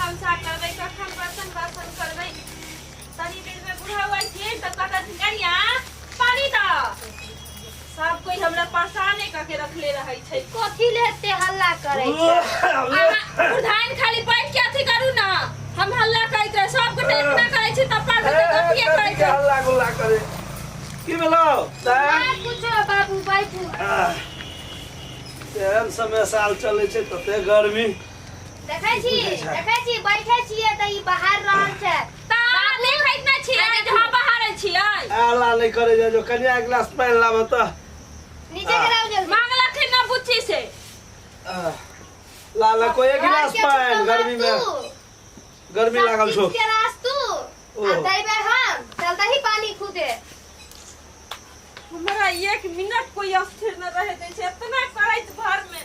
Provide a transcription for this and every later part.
भनसा करबै, कखन बर्तन बासन करबै? तनी देर में बुढ़ा हुआ छियै तऽ कहतथिन, कनिया पानी दऽ। सब कोई हमरा परेशाने कऽ के रखले रहै छै। कथी ले एते हल्ला करै छै? अहाँ बुढ़ाइन खाली बैठ के अथी करू ना, हम हल्ला करैत रहे। सब गोटे इतना करै छै तब पर भी तऽ अथिये करै छै। हल्ला गुल्ला करे की भेलौ? ना कुछो बाबू, बैठू। तेहन समय साल चलै छै, तते गर्मी। देखै छी, देखै छी, बैठे छियै तऽ ई बाहर रहल छै। तऽ अहाँ देखैत नहि छियै जे हम बाहर छियै? आला नहि करे जाय जो, कनिया एक गिलास पानि लाबऽ तऽ। नीचे कराउ जल्दी। मांगलखिन ना बुच्ची से। आह, ला ला कोई एक गिलास घर के पानि। पुतोह गर्मी में तू। गर्मी सब लागल चीज छौ। के रास तू ओ। आ दैबे हम, चल दही पानी खुदे। हमरा एक मिनट कोई अस्थिर न रहे दै छै। इतना करैत घर में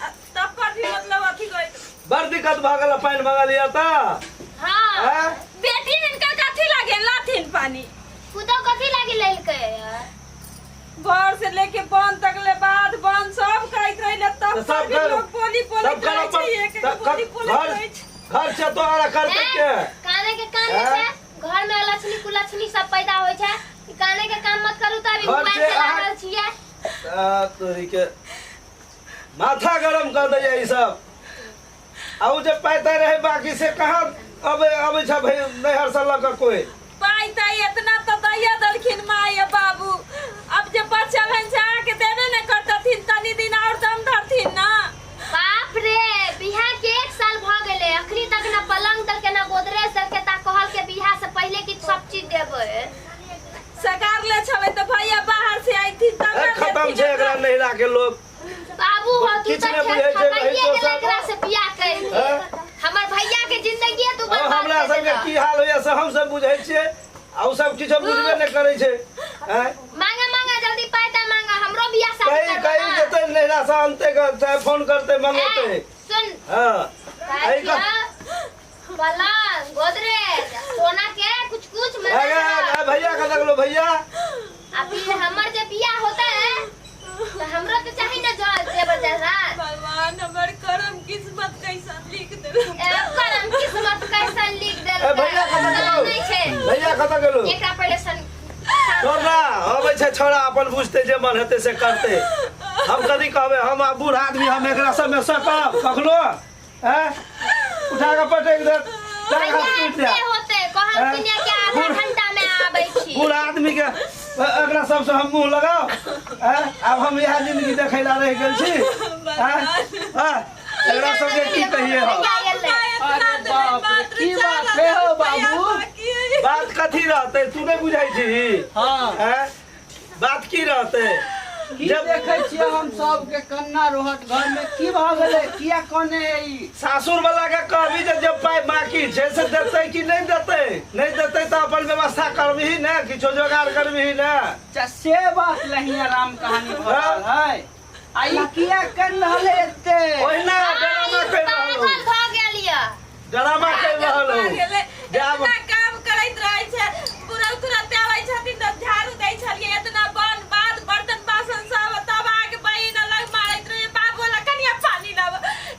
आ तब पर भी मतलब अथी करैत। बड़ दिक्कत भऽ गेल, पानि भऽ गेल यऽ तऽ। हाँ। आँय? बेटी हिनकर कथी लागे लाथिन पानी? पुतोह कथी लागी लेलकै? घर से लेके बन तक ले बाद बन सब करैत रहिले, तब तऽ पर सब भी घर लोग बोली बोलैत सब रहै करऽ छै, पर एक एक तऽ बोली बोलैत घर रहै छै। घर छै तोहरा, करतै के? काने के काम नहि आँय? छै। घर में लक्ष्मी कुलक्ष्मी सब पैदा होइ छै। ई काने के काम मत करू। तऽ अभी घर मोबाइल छै से लागल छियै। आ, तोरी के माथा गरम कर दैया ई सब। आ उ जे पाइ ताइ रहे बाकी से कहाँ अबै अबै छै भै नैहर से लऽ कऽ कोइ? पाइ ताइ एतना तऽ दैया देलखिन माय आ बाबू। अब जे बच्चा भेल से अहाँके देबे ने करतथिन? तनी दिन और दम धरथिन ना। बाप रे, बियाह के एक साल भऽ गेलै, अखनी तक ना पलंग देलकै ना गोदरेज देलकै। ता कहल के बियाह से पहिले कि सब चीज देबै। सकार ले छलै तऽ भैया बाहर से अयथिन तब ए, ने खतम देथिन छै एकरा एकरा। नैहरा के लोग। बाबू हो तू किछु तऽ नहि बुझै छै, ठकाइए वही तो गेलै सब। एकरा से बियाह करि के। हैं? हमर भैया के जिंदगी तू अब बर्बाद हमरा कर सबके देलह। की हाल होइया से हमसब बुझै छियै, आ उ सब किछो बुझबे नहि करै छै। हैं? मांगा मांगा जल्दी, पाइ मांगा, हमरो बियाह शादी कहीं करबा कहीं ना। जेतै नैहरा से अनतै ग, चाहे फोन करतै मंगेतै। ए, सुन। हँ। कहै एहि छियौ, पलंग गोदरेज सोना के कुछ कुछ अरे, मंगा। अरे, भैया कतऽ गेलो भैया? आ फिर हमर जे बियाह होता है तो हमरो तो चाही ना जो जेवर जेवरात। भगवान, हमर करम किस्मत कैसन लिख देलक। ए, करम किस्मत कैसन लिख देलकै। ए भैया कतऽ गेलो? नहीं छै। भैया कतऽ गेलो? एकरा पहिले सन छोड़ ना, अबै छै छोड़ा, अपन बुझतै जे मन हेतै से करतै। हम कथी कहबै? हम आब बूढ़ आदमी, हम एकरा सबमे सकब कखनो? हैं, उठा कऽ पटकि देत, टांग हाथ भैया टूटि जायत। एते होते कहल हैं? किने के आधा घंटा में आबै छी। बूढ़ आदमी के एकरा सबसँ हम मुँह लगाउ? हैं, आब हम इएह जिंदगी देखै ला रहि गेल छी? हैं? हैं? एकरा सबके की कहिए हम? भैया एलै। अरे बाप रे, की बात है हो बाबू? बात कथी रहतै, तू नहि बुझै छी? हाँ। हैं? बात की रहतै? की जब देखै छियै हम सबके कन्ना रोहट घर में? की भऽ गेलै? किया कने है ई? सासुर वाला के कहबी जे जब पाइ बाकी छै से देतै कि नहि देतै? नहि देतै तऽ अपन व्यवस्था करबही ने, किछो जोगाड़ करबही ने। अच्छा, से बात लही राम कहानी भऽ रहल है। आ ई किया कर रहल है एते? ओहिना ड्रामा कर रहल हूँ। पागल भऽ गेल यऽ। ड्रामा कर रहल हूँ। जाब इतना काम करैत रहै छै। बुढ़ऊ तुरंते आबै छथिन तऽ झाड़ू दै छलियै, इतना बन बाद बर्तन बासन सब, तब आके बहिन अलग मारैत रहै, बाबू अलग, कनिया पानी लाब।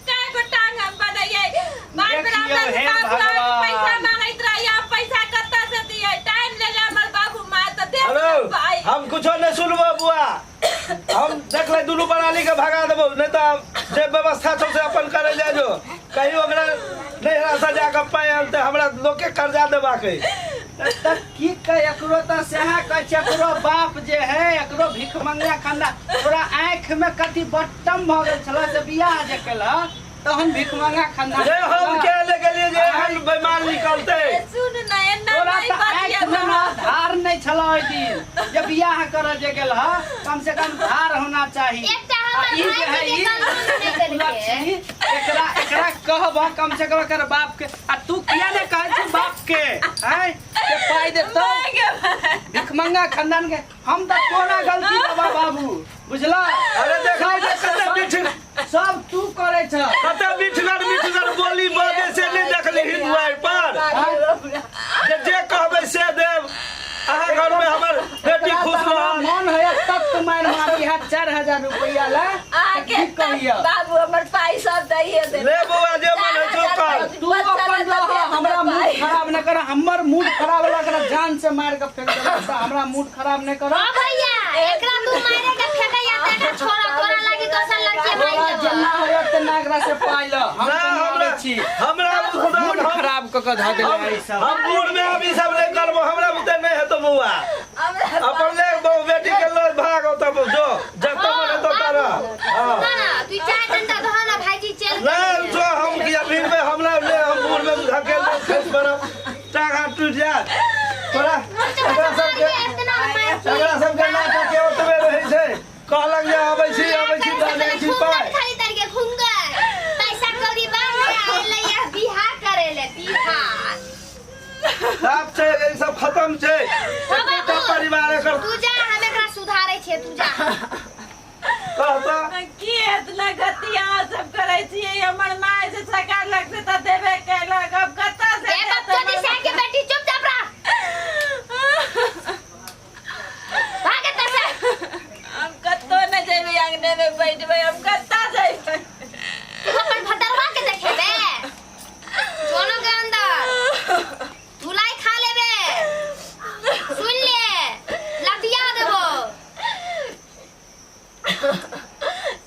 कए गो टांग हम बनैयै? बार बेर देखियौ हमरा से हे बाबू आके भगवान। पैसा मांगैत रहै। हम पैसा कतऽ से दियै? टाइम ले ले हमर बाबू माय तऽ दे हेलो। पाइ। हम कुछो नहि सुनबो बुआ। हम देख ले, दुनू प्राणी के भगा देबो, नहीं तो जे व्यवस्था छौ से अपन करे जाय जो। कहीं ओकरा नैहरा से जाके पाइ आनते, हमरा लोग के कर्जा देबाक है। तऽ की कह, एकरो तऽ सएह कहै छै। एकरो बाप जे है, एकरो भीख मंगना खाना। तोरा आँखि में कथी बट्टम भऽ गेल छल से बियाह जे केलह तहन भीख मंगा खाना? जे हम के ले गेलियै जे एहन बेमार निकलते। सुन ना, एना तोरा नहीं तऽ आँखि में बतिया। ना धार नहीं छल ओहि दिन जे बियाह करऽ जे गेल ह। कम से कम धार होना चाही। एकटा आ हमर ई जे है भाईजी के ई गलती नहि देलकै। लक्ष्मी, एकरा एकरा कहब कम से कम एकर बाप के। आ तू किया ने कहै छी बाप के आँय के पाइ देतौ? भिखमंगा खानदान के हम तऽ कोना गलती देबा बाबू, बुझला? अरे देख ले जे कते मीठ सब तू करै छ। कते मीठगर मीठगर बोली बजे से नहि देखली दुआरि पर जे जे कहबै से देब, अहाँ घर में हमर बेटी एकरा खुश तऽ हमरा रहत। मन है तत्त मारि मारी है 4000 रुपैआ ला। आ आके की कहिया बाबू हमर पाई सब दैये दे ले बौआ जे मन है सो कर। तू अपन रह, हमरा मूड खराब न कर। हमर मूड खराब होला एकरा जान से मार के फेंक देबो। हमरा मूड खराब न कर। हां भैया, एकरा तू मारे के फेंके या त एकरा छोड़ा, तोरा लागी दोसर लड़की मार तोरा देबो। जेना होला तेना एकरा से पाइ ल। हम ना तऽ हमरा आबै छी। हमरा खुदा मूड खराब क के धऽ देले है सब। हम बूढ़ में अभी सब नहीं करबो, हमरा बुते नहीं हेतो बौआ। हमरा अपन ले बहु बेटी के ले भाग तब जो जब मन हेतो कर। हां ना ना, तू चार डंडा धो ना भाईजी चल। ना जो हम किया भीड़ में हमरा ले, हम बूढ़ में धकेल दे खस पड़ब, टांग टूट जात। तोरा एकरा सबके इतना मार एकरा सबके नाटक के ओतबे रहै छै। कहलक जे अबै छी अबै छी तऽ जाइ छी पाइ। खाली तर के घूंगर पैसा कौड़ी बांध के ले या बिहार करे ले बिहार। साफ छै, ई सब खत्म छै। हाँ एकेटा बाबू। परिवार एकर। तू जा, हम एकरा सुधारे छियै, तू जा। कहता की एतना गति अहाँ सब करै छियै? हमर माय जे सरकार लगतै तऽ देबे केलक, अब कतऽ से ए देत बच्चों हमर दिशा के बेटी, चुपचाप रह, भाग एतऽ से। हम कतौ नहि जेबै, अंगने मे बैठबै, हम कतऽ जेबै? तू अपन भदरवा के देखेबे जोनो के अंदर धुलाई खा लेबे, सुन ले, लतिया देबो।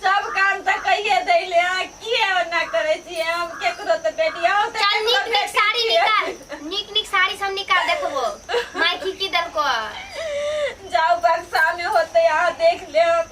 सब काम तऽ कहिए दैले, अहाँ किए ओना करै छियै? हम केकरो तऽ बेटी अहूँ तऽ चल केकरो नीक नीक बेटी साड़ी छियै। निकाल, नीक नीक साड़ी सब निकाल, देखबो माय की की देलको। जाउ, बक्सा में होतै, अहाँ देख लेब।